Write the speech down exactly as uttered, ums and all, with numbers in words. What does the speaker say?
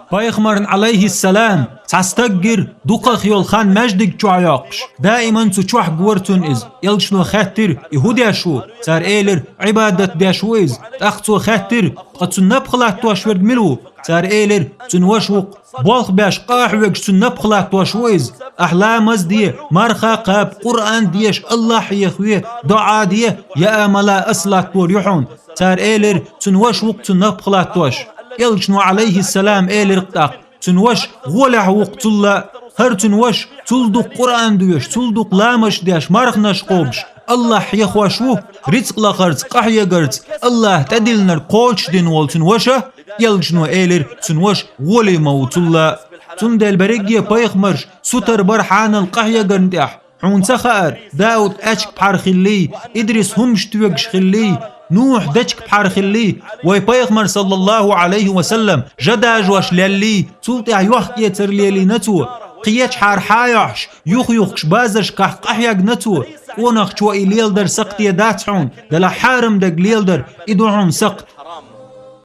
Пайхамарна, Ӏалайхиссалам, цхьа стаг гира дукхах йолу хан маьждиг чохь йоккхуш. Даиман цу чохь гора цунна иза. Элчано хаьттира: «И хӀун деш ву?» Цара элира: «Ӏибадат деш ву иза». ТӀаккха цо хаьттира: «Ткъа цунна напха латтош верг мила ву?» Цара элира: «Цуьнан ваша ву-кх». Болх беш, къа а хьоьгуш, цунна напха латтош ву иза. Ахь ламаз де, марха кхаба, Къуръан деша, Аллахь хьехаве, доӀа де, я амала ас латтор ю хьуна. Цара элира: «Цуьнан ваша ву-кх цунна напха латтош». Элчано, Ӏалайхиссалам, элира-кх тӀаккха: «Цуьнан ваша гӀолехь ву-кх цул а. ХӀара цуьнан ваша цул дукха Къуръан доьшуш, цул дукха ламазаш деш, марханаш кхобуш, Аллахь хьехош ву, рицкъ лахарца, къахьегарца Аллахь тӀедиллинарг кхочушдина волу цуьнан ваша». Элчано элира: «Цуьнан ваша гӀоле ма ву цул а». Цундела берриге пайхамарш сутара бара хьанал къахьегарна тӀехь. Хьуна ца хаьара, Дауд аьчка пхьар хиллий, Идрис хӀумаш тоьгуш хиллий, Нухь дечка пхьар хиллий, вай пайхамар, саллаллаху Ӏалайхи ва саллам, жа дажош леллий, цул тӀаьхьа йохк-эцар лелийна цо, кхечахьара хьа а йохьуш, юх-юхкуш базаршкахь къахьегна цо. КӀонахчо и леладар сакхте дац хьуна, делахь хьарам дерг леладар, и ду хьуна сакхт.